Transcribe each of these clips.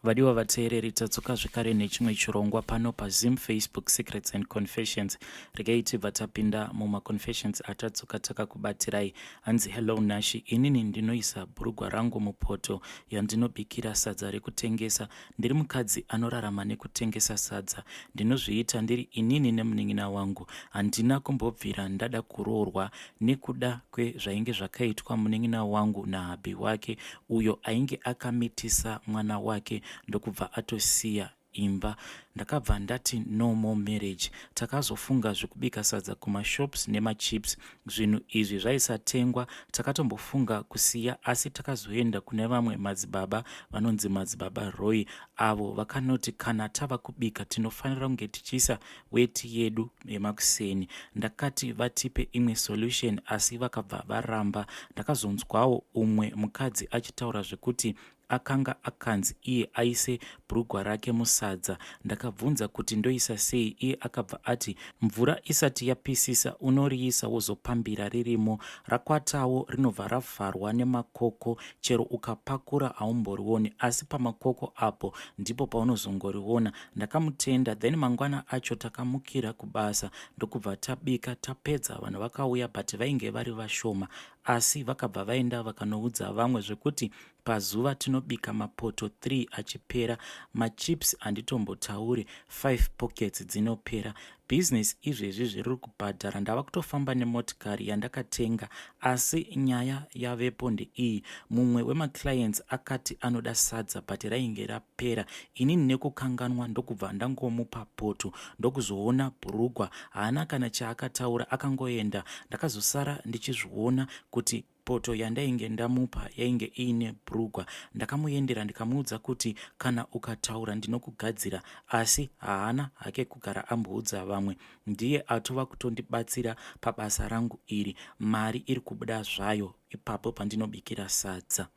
Vadiwa vateereri, tadzoka zvekare nechimwe chirongwa pano paZim Facebook Secrets and Confessions. Regai tibva tapinda mumaconfessions atadzoka takakubatirai. Hanzi, hello Nashi, inini ndinoisa bhurugwa rangu mupoto yandinobikira sadza rekutengesa. Ndiri mukadzi anorarama nekutengesa sadza. Ndinozviita ndiri inini nemunin'ina wangu. Handina kumbobvira ndada kuroorwa nekuda kwezvainge zvakaitwa munin'ina wangu nahubby wake uyo ainge akamitisa mwana wake ndokubva atosiya imba. Ndakabva ndati no more marriage. Takazofunga zvekubika sadza kumashops nemachips. Zvinhu izvi zvaisatengwa. Takatombofunga kusiya asi takazoenda kune vamwe madzibaba vanonzi Madzibaba Roy avo vakanoti kana tava kubika tinofanira kunge tichiisa weti yedu yemakuseni. Ndakati vatipe imwe solution asi vakabva varamba. Ndakazonzwawo umwe mukadzi achitaura zvekuti akanga akanzi iye aise bhurugwa rake musadza. Ndakabvunza kuti ndoisa sei iye akabva ati mvura isati yapisisa unoriisa wozopambira ririmo. Rakwatawo rinobva ravharwa nemakoko chero ukapakura haumborioni asi pamakoko apo ndipo paunozongoriona. Ndakamutenda then mangwana acho takamukira kubasa ndokubva tabika tapedza vanhu vakauya but vainge vari vashoma asi vakabva vaenda vakanoudza vamwe zvekuti pazuva tinobika mapoto 3 achipera machips handitombotauri 5 pockets dzinopera. Business izvezvi zviriri kubhadhara ndava kutofamba nemotikari yandakatenga asi nyaya yavepo ndeiyi mumwe wemaclients akati anoda sadza but rainge rapera inini nekukanganwa ndokubva ndangomupa poto ndokuzoona bhurugwa haana kana chaakataura akangoenda ndakazosara ndichizviona kuti Poto yandainge ndamupa yainge iine bhurugwa. Ndakamuendera ndikamuudza kuti kana ukataura ndinokugadzira asi haana hake kugara amboudza vamwe. Ndiye atova kutondibatsira pabasa rangu iri. Mari iri kubuda zvayo ipapo pandinobikira sadza.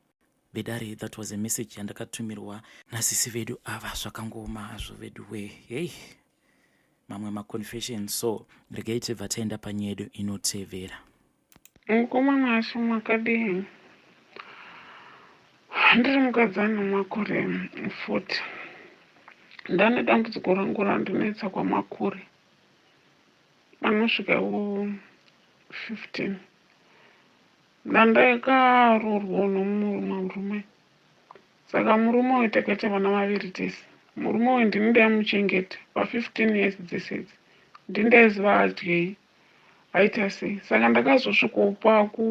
Vedare that was a message yandakatumirwa nasisi vedu ava. Zvakangooma hazvo veduwee. Hey. Mamwe maconfession so regai tibva taenda panyaya yedu inotevera. Mukoma Nashe makadii? Ndiri mukadzi ane makore 40. Ndane dambudziko rangu randinetsa kwamakore anosvikawo 15. Ndandakaroorwawo nomumwe murume saka murume uyu takaita vana vaviri tese. Murume uyu ndini ndaimuchengeta pa 15 years dzese idzi. Ndini ndaiziva adyei aita sei saka ndakazosvikawo paku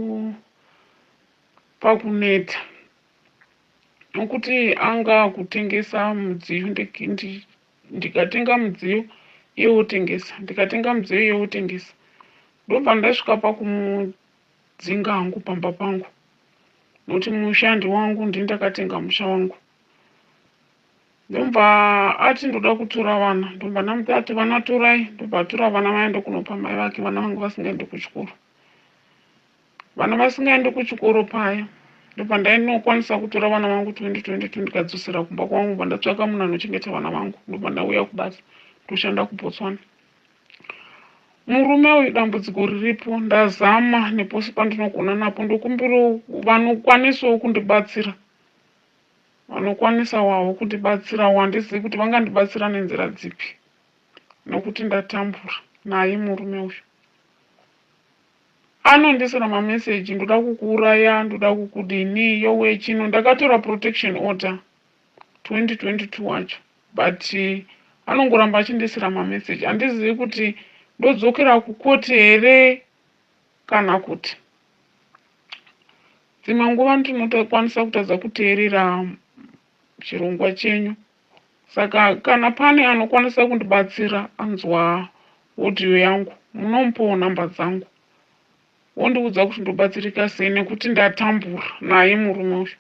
pakuneta nokuti anga akutengesa mudziyo ndikatenga mudziyo iye wotengesa ndikatenga mudziyo iye wotengesa ndobva ndasvika pakumudzinga hangu pamba pangu nokuti musha ndiwangu ndini ndakatenga musha wangu Ndobva ati ndoda kutora vana ndobva ndamuti ati vana torai ndobva atora vana vaenda kunopa mai vake vana vangu vasingaende kuchikoro vana vasingaende kuchikoro paya ndobva ndainokwanisa kutora vana vangu 2022 ndikadzosera kumba kwangu bva ndatsvaka munhu anochengeta vana vangu ndobva ndauya kubasa ndoshanda kubotswana murume uyu dambudziko riripo ndazama nepose pandinogona napo ndokumbirawo vanokwanisawo kundibatsira Vanokwanisa wavo kundibatsirawo handizivi kuti vangandibatsira nenzira dzipi nokuti ndatambura naye murume uyu. Anondisira mameseji ndoda kukuuraya ndoda kukudini yowe chino ndakatora protection order 2022 wacho but anongoramba achindisira mameseji handizivi kuti ndodzokera kukoti here kana kuti Dzimwe nguva ndinotokwanisa kutadza kuteerera chirongwa chenyu saka kana pane anokwanisa kundibatsira anzwa audio yangu munomupawo number dzangu wondiudza kuti ndobatsirika sei nekuti ndatambura naye murume uyu.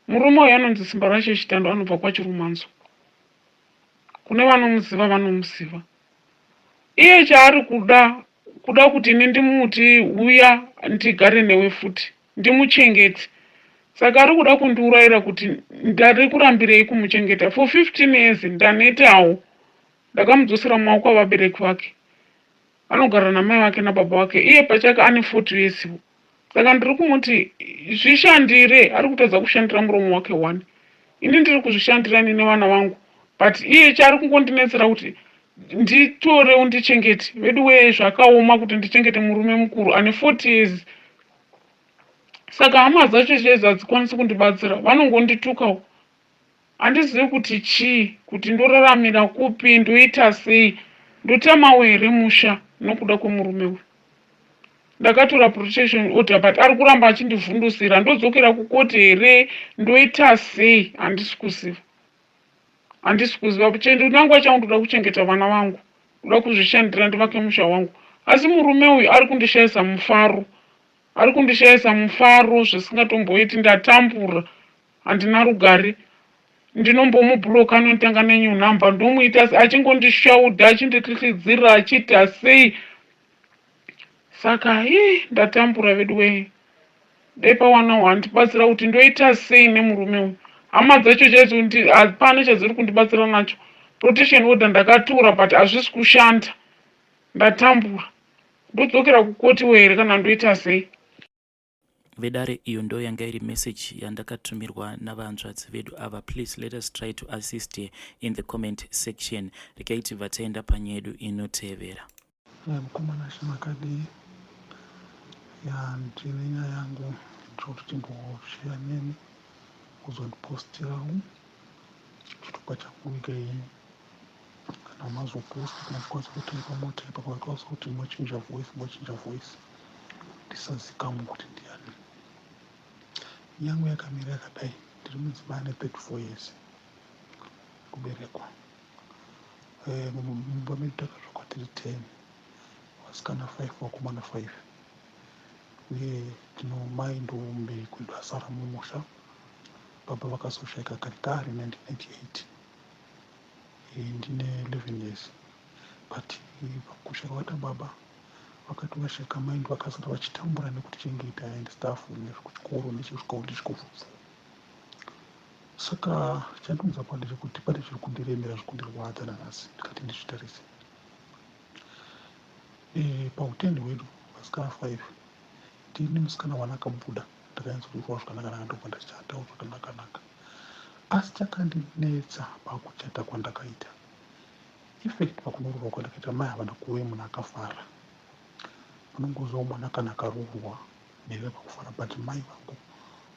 Murume uyu anonzi Simbarashe Chitando anobva kwaChirumanzu. Kune vanomuziva vanomuziva. Iye chaari kuda kuda kuti ini ndimuti huya ndigare newe futi ndimuchengete saka ari kuda kundiurayira kuti ndari kurambirei kumuchengeta for 15 years ndanetawo ndakamudzosera mumaoko avabereki vake anogara namai vake nababa vake iye pachake ane 40 years saka ndiri kumuti zvishandire ari kutadza kushandira muromo wake one. Ini ndiri kuzvishandira ini nevana vangu but iye chaari kungondinetsera kuti nditore undichengete. Veduwee zvakaoma kuti ndichengete murume mukuru ane 40 years. Saka hama dzacho chaidzo hadzikwanisi kundibatsira vanongonditukawo. Handizivi kuti chii kuti ndoraramira kupi ndoita sei ndotamawo here musha nokuda kwemurume uyu. Ndakatora protection order but ari kuramba achindivhundusira ndodzokera kukoti here ndoita sei handisi kuziva. Handisi kuziva chinangwa changu ndoda kuchengeta vana vangu ndoda kuzvishandira ndivake musha wangu asi murume uyu ari kundishayisa mufaro ari kundishayisa mufaro zvisingatomboiti ndatambura handina rugare ndinombomubhuloka anonditanga nenew number ndomuita achingondishaudha achinditihlidzira achiita sei saka hii ndatambura vedu wee dai pawana wandibatsira kuti ndoita sei nemurume uyu hama dzacho chaidzo hapana chadziri kundibatsira nacho protection order ndakatora but hazvisi kushanda ndatambura ndodzokera kukotiwo here kana ndoita sei. Vedare iyo ndo yanga iri message yandakatumirwa navanzvadzi vedu ava. Please let us try to assist her in the comment section. Regai tibva taenda panyaya yedu inotevera. Mukomana Shimakadii ya ndine nyaya yangu ndiri kuti timbosheya nemi kuzondipostirawo chitupa changu nyika yenyu kana mazoposta kana muchikwanisa kutaipa motaipa kana muchikwanisa kuti mochinja voice mochinja voice ndisazikamwe kuti ndiani. Yangu yakamira yakadai ndiri mudzimai ane 34 years kuberekwa. Mumba medu takazvarwa tiri 10 vasikana 5 vakomana 5 uye tino mai ndomubereki wedu asara mumusha. Baba vakazoshaika kare kare 1998 ndine 11 years but pakushaika kwaita baba vakati vashaika mai ndovakasara vachitambura nekutichengeta and stuff nezvekuchikoro nechisvika ndichisvika. Saka chandinoudza pa ndechekuti pane zviri kundiremera zviri kundirwadza nanhasi ndikati ndizvitarise. Pautendi hwedu vasikana 5 ndini musikana wana akabuda ndakanyatsokuitwa zvakanaka-naka ndobva ndachatawo zvakanaka-naka. Asi chakandinetsa pakuchata kwandakaita effect pakunoroorwa kwandakaita mai havana kuve munhu akafara. Unongoziva mwana kana akaroorwa ndeve pakufara but mai vangu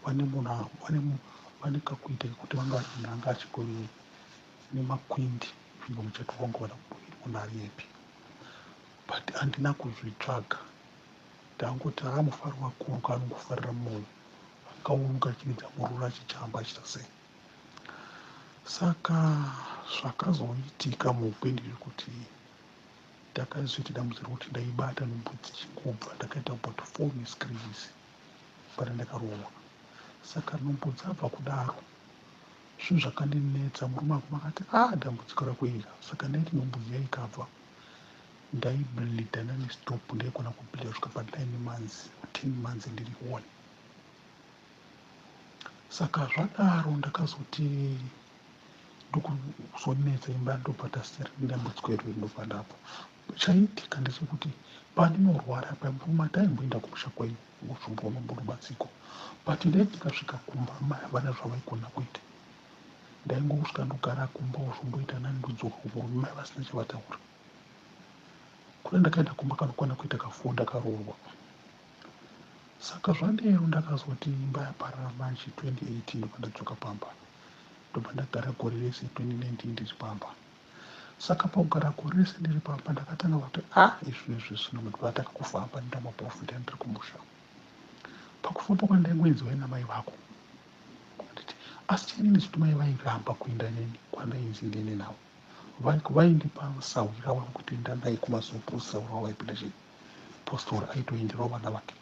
vane munhu vane kakuita kekuti vanga vari munhu anga achingori nemakwindi kupinda muchato wangu vana munhu ari happy but handina kuzvitsvaga ndangoti haa mufaro wakuru kaanongofarira mumwoyo akauruka achiridza murura achichamba achiita sei. Saka zvakazoitika muupenyu ndezvekuti ndakazoita dambudziko rekuti ndaibata nhumbu dzichingobva ndakaita about 4 miscarriages pane ndakaroorwa. Saka nhumbu dzabva kudaro zvinhu zvakandinetsa murume wangu akati ah dambudziko rako iri. Saka ndaiti nhumbu iya ikabva ndaibleeda nonstop ndaigona kubleeda kusvika pa 9 months 10 months ndiri one. Saka zvadaro ndakazoti ndokuzonetsa imba ndobva tasiyana nedambudziko iri ndobva ndabva. Chaiitika ndechekuti pandinorwara pamuma taimboenda kumusha kwenyu kuzvombonobatsiko but ndaiti ndikasvika kumba mai havana zvavaigona kuita. Ndaingosvika ndogara kumba zvomboita nani ndodzoka kumurume mai vasina chavataura. Kuda ndakaenda kumba kanokwana kuita ka4 ndakaroorwa. Saka zvadero ndakazoti imba yaparara manje 2018 ndobva ndadzoka pamba. Ndobva ndagara gore rese 2019 ndiri pamba. Saka pakugara gore rese ndiri pamba ndakatanga kuti ah izvi izvi zvino ndatanga kufamba ndoita maprofita ndiri kumusha. Pakufamba kwandaingoinzwa namai vako. Handiti asi chinini chiti mai vairamba kuenda neni kwandainzi ndiende navo. Vaindipa sahwira wangu kuti enda naye kumasopo sahwira wavaipinda chipostori aitoenderawo vana vake.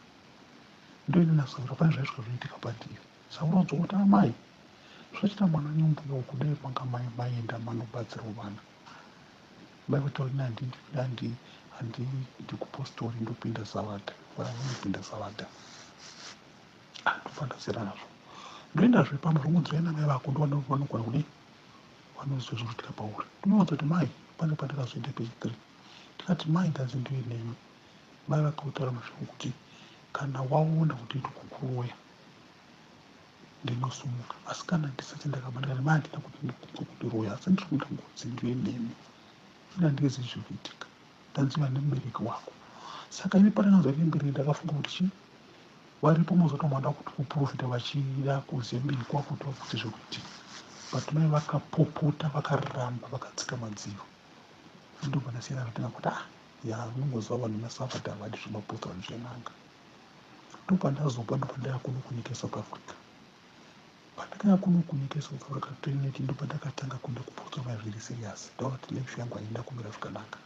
Ndoenda nasahwira pane zvaisvika zvoitika pandiri. Sahwira udzoka kuti amai zvachiita mwana nyumbuya uku dai manga mai maenda manobatsirawo vana. Mai vataura ini handiendi kupostori ndopinda savadha. Vana vanopinda savadha. Ndobva ndasiyana nazvo. Ndoendazve pamba zvongonzi namai vako ndovanogona kudii vanoziva zviri kuitika pauri. Ndinovaudza kuti mai pane pandakazoenda page 3 ndikati mai ndanzi ndiuye nemi. Mai vakautaura mashoko kuti kana waona kuti ndiri kukuroya Ndinosumuka asi kana ndisati ndakaba ndikati mai handina kuti kundiroya asi ndiri kuita ngozi ndiye nemi. Ini handizivi zviri kuitika. Ndanziva nemubereki wako. Saka ini pandakanzwa nemubereki ndakafunga kuti chii varipo mozoto mada kuti kuprofita vachida kuziva mubereki wako kuti vakuti zviri kuitika. But mai vakapopota vakaramba vakatsika madziro. Ndobva ndasiyana zvatinga kuti ah ya unongoziva vanhu masavadha havadi zvemapostori zven'anga. Ndopandazobva ndopandaya kuno kunyika yeSouth Africa. Pandakauya kuno kunyika yeSouth Africa 2019 ndopandakatanga kuenda kupostori maya zviri serious. Ndaona kuti life yangu haina kumira zvakanaka.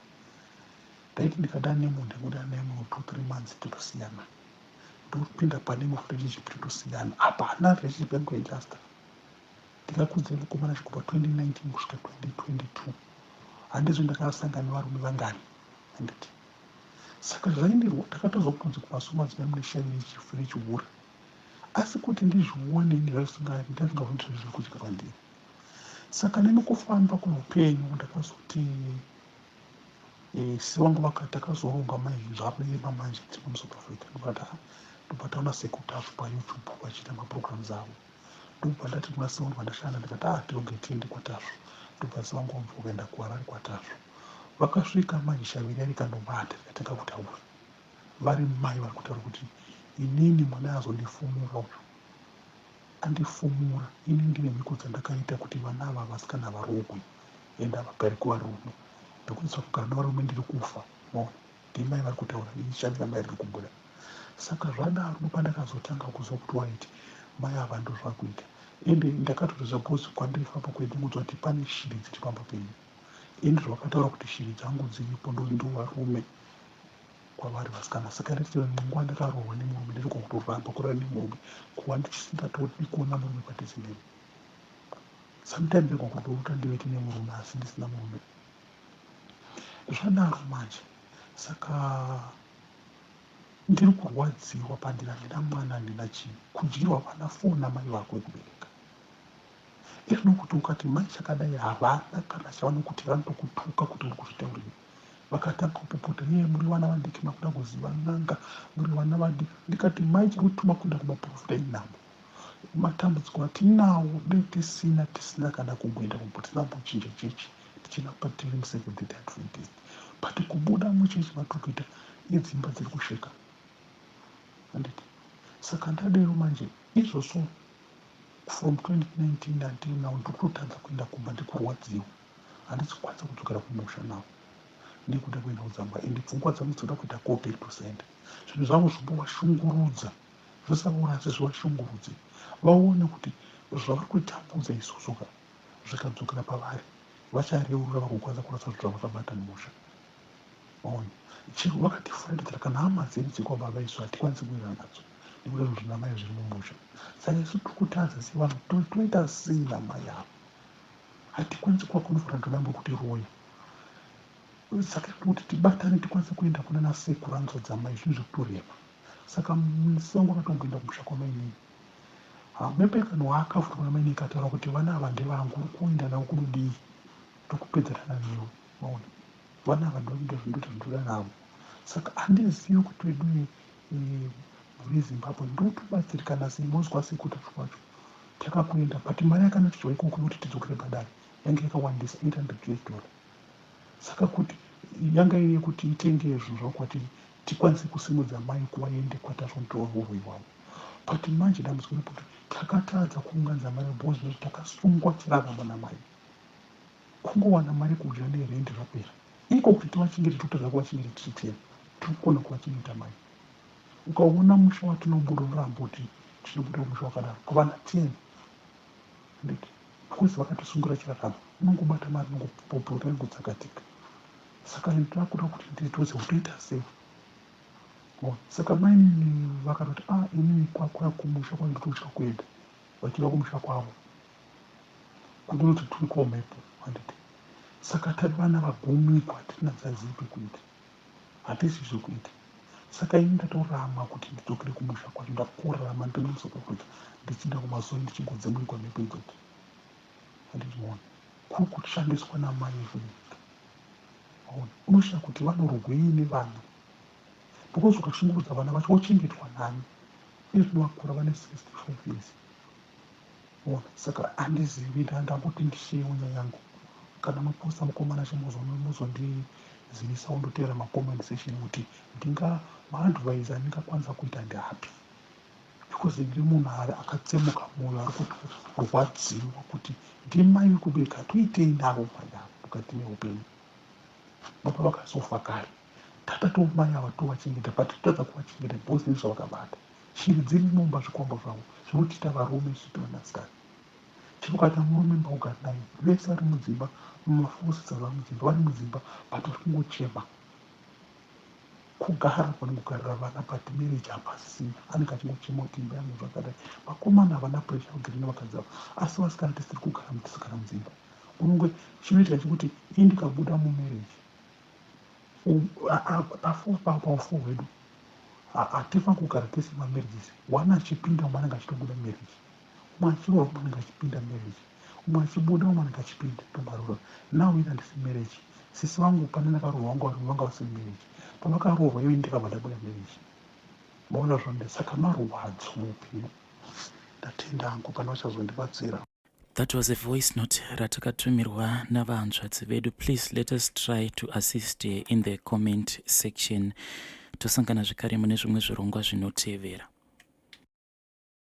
Ndaiti ndikadana nemunhu ndaingodana naye munhu 2 3 months totosiyana. Ndopinda pane imwe relationship totosiyana. Apa hana relationship yangu yailasta. Ndingakuudzai mukomana kubva 2019 kusvika 2022 handizvo ndakasangana nevarume vangani handiti saka zvaindirwa ndakatozwa kutonzi kumasowe madzimai mune shavi rechifu rechihure asi kuti ndizvione ini zvaisinga ndandingaoni kuti zviri kuitika kwandiri saka nenokufamba kweupenyu ndakazoti sisi vangu vakati takazoronga mai zvarema manje tiri muSouth Africa ndobva taona sekuru Tasvu paYouTube vachiita maprograms avo. Ndobva ndati kuna sisi vangu vandashanda ndikati ah tironge tiende kwaTasvu. Ndobva sisi vangu vabva vakaenda kuHarare kwaTasvu. Vakasvika manje shavi riya rikandobata rikatanga kutaura. Vari mai vari kutaura kuti inini mwana azondifumura uyu. Andifumura ini ndine mhiko dzandakaita kuti vana ava vasikana varogwe ende havagari kuvarume nekuti kugara nevarume ndiri kufa. Maona ndimai vari kutaura ishavi ramai riri kubuda. Saka zvadaro ndopandakazotanga kuziva kuti waiti mai ava ndozvakuita. Ende ndakatotoziva because kwandaifamba kwaindingonzwa kuti pane shiri dziri pamba penyu. Ende zvavakataura kuti shiri dzangu dziripo ndovarume kwavari vasikana. Saka ndati nguva ndakarohwa nemurume ndiri kutoramba kurara nemurume kuva ndichisingatodi kuona murume padhuze neni. Sometimes ndinogona kutorota ndivete nemurume asi ndisina murume. Zvadaro manje saka ndiri kurwadziwa pandiri handina mwana handina chii kudyirwa vana 4 namai vako vekubereka. Izvino kuti ukati mai chakadai havana kana chavanokuti vanotokutuka kuti uri kuzvitaurei. Vakatanga kupopota ye muri vana vadiki makuda kuziva n'anga muri vana vadiki. Ndikati mai chiri kutuma kuenda kumaprofita inhamo. Matambudziko atinawo dei tisina tisina kana kumboenda tisina kumbochinja chechi tichida tiri muSeventh Day Adventist. But kubuda muchechi matiri kuita idzimba dziri kusheka. Handiti? Saka ndadero manje izvozvo from 2019 until now ndiri kutotadza kuenda kumba ndikurwadziwa. Handisi kukwanisa kudzokera kumusha now nekuda kwenhau dzamba ende pfungwa dzangu dzinoda kuita go back to sender. Zvinhu zvavo zvombovashungurudza zvisavaurasi zvivashungurudze vaone kuti zvavari kutambudza isusu ka zvikadzokera pavari vachareurura vagokwanisa kurasa zvinhu zvavo zvabata mumusha. Maona chero vakatifuratidzira kana hama dzedu dzekwababa isu hatikwanisi kuwirirana nadzo nekuda zvinhu zvina mai zviri mumusha. Saka isu tiri kutadza sevanhu toita sei namai ava hatikwanisi kuvakonfronta dambo kuti roya. Saka kuti tibatane tikwanise kuenda kuna nasekuru hanzvadzi dzamai zvinhu zvekutorema. Saka musi wangu akatomboenda kumusha kwamainini. Mepekano waakafuta kuna mainini akataura kuti vana ava ndevangu uri kuenda navo kunodii ndokupedzerana newe. Maona vana ava ndozvindoita zvinoda navo. Saka handizivi kuti vedu mhuri yeZimbabwe ndotobatsirikana sei mozwa sei kuti kwacho takakuenda but mari yakanotidyiwa ikoko yekuti tidzokere padare yange yakawandisa 800 US dollar. Saka kuti yanga iri yekuti itenge zvinhu zvavo kwatiri tikwanise kusimudza mai kuvaende kwaTasvu uroyi hwavo. But manje dambudziko riripo kuti takatadza kuunganidza mari because zvekuti takasungwa tirarama namai. Kungowana mari kudya nerendi zvapera. Iko kuti tivachengete totadza kuvachengeta tiri tega. Tiri kukona kuvachengeta mai. Ukaona musha watinobuda unoramba kuti tinobuda musha wakadaro kuvana 10 handiti because vakatisungira chiraramo unongobata mari inongopopota ingotsakatika. Saka takuda kuti nditoze kutoita sei. Saka mainini vakatoti ah inini kumusha kwangu ndototya kuenda vachiva kumusha kwavo kundinoti turi komhepo handiti. Saka tari vana vagumikwa hatina dzazivi pekuita hatisi zvekuita. Saka ini ndatorama kuti ndidzokere kumusha kwacho ndakurarama ndiri muSouth Africa ndichienda kumasowe ndichingodzimurikwa mhepo idzodzo. Handiti maona kuri kushandiswa namai venyika. Maona unoshaya kuti vanorwei nevana because ukashungurudza vana vacho vochengetwa nani. Izvi vakura vane 64 years. Ona saka handizivi ndangoti ndisheyewo nyaya yangu. Kana maposta mukomana chimuzondizivisawo ndoteera macomment section kuti ndinga maadvise andingakwanisa kuita ndeapi, because ndiri munhu ari akatsemuka mwoyo, ari kutorwadziwa kuti ndimai vekubereka, toitei navo mai ava mukati meupenyu? Baba vakazofa kare, tatatomai ava tovachengeta, but totadza kuvachengeta because nezvavakabata. Shiri dziri mumba, zvikwambo zvavo zvinotiita varume isu tivanasikana. Chero murume mbaugari naye, vese vari mudzimba, mumaforces vari mudzimba, vari mudzimba, but vari kungochema kugara panongogarira vana, but marriage hapasisina. Anenge achingochema kuti imba yangu zvakadai. Vakomana havana pressure kugara nevakadzi avo, asi vasikana tisiri kugara, tisigara mudzimba. Unonge chinoitika chekuti ii ndikabuda mumarriage paufu hwedu, hatifani kugara tese mamarriages. One achipinda, umwe anenge achitobuda marriage, umwe achiroora, umwe anenge achipinda marriage, umwe achibuda, umwe anenge achipinda, tomarora. Now ini handisi marriage. Sisi vangu pane ndakaroorwa vangu vanga vasiri marriage, pavakaroorwa ivo ndikabva ndabuda marriage. Maona zvonde? Saka marwadzo muupenyu. Ndatenda hangu pane vachazondibatsira. That was a voice note ratakatumirwa navahanzvadzi vedu. Please let us try to assist in the comment section. Tosangana zvekare mune zvimwe zvirongwa zvinotevera.